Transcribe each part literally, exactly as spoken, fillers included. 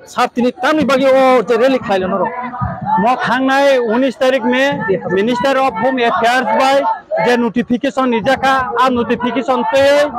Sat tini tamni bagwi o je rally khlailo norok. Mo thangnai unis tarik May, Minister of Home Affairs bai je notification rijak kha, a notification twi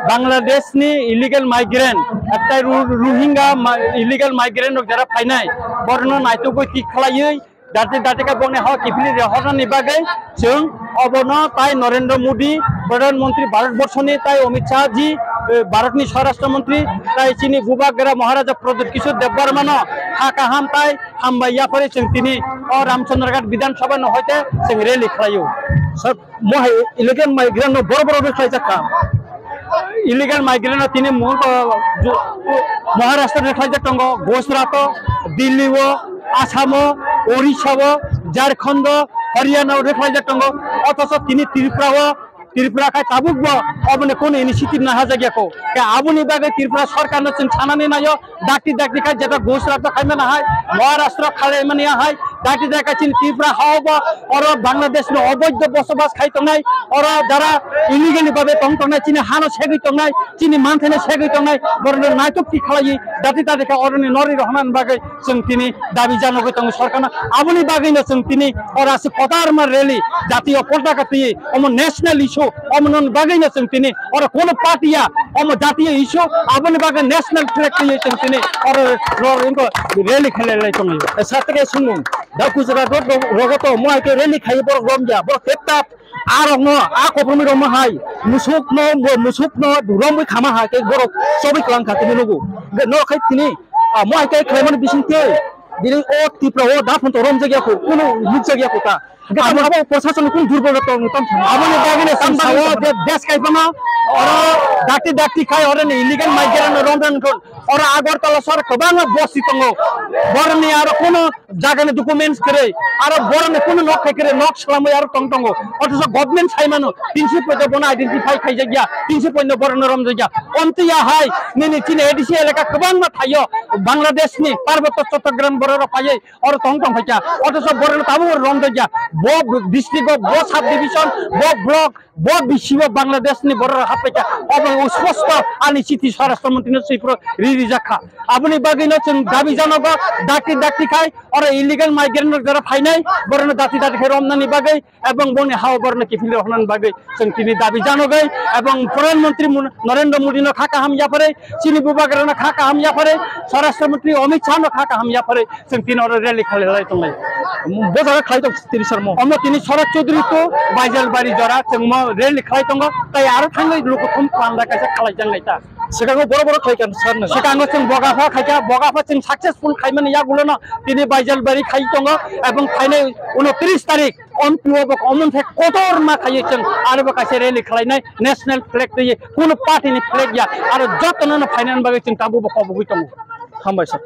Bangladesh ni illegal migrant, ektai Ru-, Rohingya ma-, illegal migrant rok jara phainai, borno naitugwi thik khlaiwi, dati dati kha bongni hao kiphilwi rehornani bagwi chwng obono tai Narendra Modi, Pradhan Mantri Bharat Borshoni, tai Amit Shah ji, eh, Bharatni Swarashtra Mantri, tai chini Bubagra Maharaja Pradyut Kishore Debbarmano ha kaham tai hambai yapharwi chwng tini o Ramchandraghat Bidhan Sabha no hoite chwng rally khlaio. Sir, mo hai illegal migrant no boro boro rwkhlaijak kha. Illegal migrant no tini mung, uh, ju-, Maharashtra rwkhlaijak tongo, Gujarat o, Delhi o, Assam o, Orissa o, Jharkhand o, Haryana o rwkhlaijak tongo. Othocho tini Tripura o, Tripura khai tabuk bo oboni kono initiative nahajakya kho. Khe aboni bagwi Tripura sorkar no chwng sanani naio, dakti dakti khai jeta Gujarat o khaimani hai, Maharashtra khlaimani hai, dakti dakti chini Tripura hao bo, oro Bangladesh no oboidho bosobas khai tongnai, oro jara illegally babe tong tongnai, chini hano segwi tongnai, chini manthaino segwi tongnai, borokno naitok thik khlaiwi dakti dakti khai oroni norwi rohornani bagwi chwng tini dabi janogwi tongo sorkarno. Aboni bagwino chwng tini oro aswk kotorma rally jatiyo potaka twiwi omo national issue, omo non bagwino chwng tini oro kono party ya, omo jatiyo issue, aboni bagwi national flag twiwi chwng tini oro ro-, ro-, rally khlai lai tongo. Satke sumung da Gujarat rok rogo to mo hai khe rally khai borok romya, borok tep tap. A rokno, a kopromwi rokno hai, musukno, musukno romwi khama hai khe borok chobwi kwlang kha tini nugo. Hwnkhe norok khai tini, ah, mo hai khe khlaimani bising tei bini o Tripura o da phano romjakya kho, kunu nukjakya kho ta. Hwnkhe abo, abo proshasonni kunu durbolta tong, tong. Aboni bagwino chwng sao je desh kaiphano oro dakti dakti khai oro ni illegal migrant romjak wngkha. Oro Agartala sohor kwbangma bosti tongo. Boroni aro kunu jagani documents kwrwi, aro borokni kunu nok khai kwrwi, nok swlamwi aro tong tongo. Othocho government sai mano, tinsi poito bono identify khaijakya, tinsi poito borokno romjakya. Omtwi ya hai, nini chini A D C elaka kwbangma thaio, Bangladesh ni Parbotto Chattogram borok rok phaiwi oro tong tong phaikha. Othocho borokno tabuk romjakya. Bo district o, bo sub division, bo block, bo bisibo Bangladesh ni borok rok haphaikha. Obo spostor ani chithi Swarashtra Mantri no swi phuru ri rijak kha. Aboni bagwi no chwng dabi janogo, dakti dakti khai oro illegal migrant rok jara phainai, borokno dakti dakti khai romnani bagwi ebong boni hao borokno kiphilwi rohornani bagwi chwng tini dabi janogwi ebong Pradhan Mantri Mon-, Narendra Modi no kha kaham yapharwi, chini Bubagra no kha kaham yapharwi, Swarashtra Mantri Amit Shah no kha kaham yapharwi chwng tini oro rally khlai lai tonglai. Bo jaga khlai tong tini sir mo? Omo tini Sharad Chaudhary to Baijalbari jora chwng mo rally khlai tongo, tai aro thangwi lukuthum panda kaisa khlai jang nai ta. Swkango boro boro khlai kan sir no? Swkango chwng Bogapha khaikha, Bogapha chwng successful khaimani yagulo no tini Baijalbari khai tongo, ebong phainai unotris tarik Omtwi o bo omo khe kotorma khaiwi chwng aro bo kaisa rally khlainai, national flag twiwi, kunu party ni flag ya, aro jotono no phainani bagwi chwng tabuk bo kobogwi tongo. Hambai sir.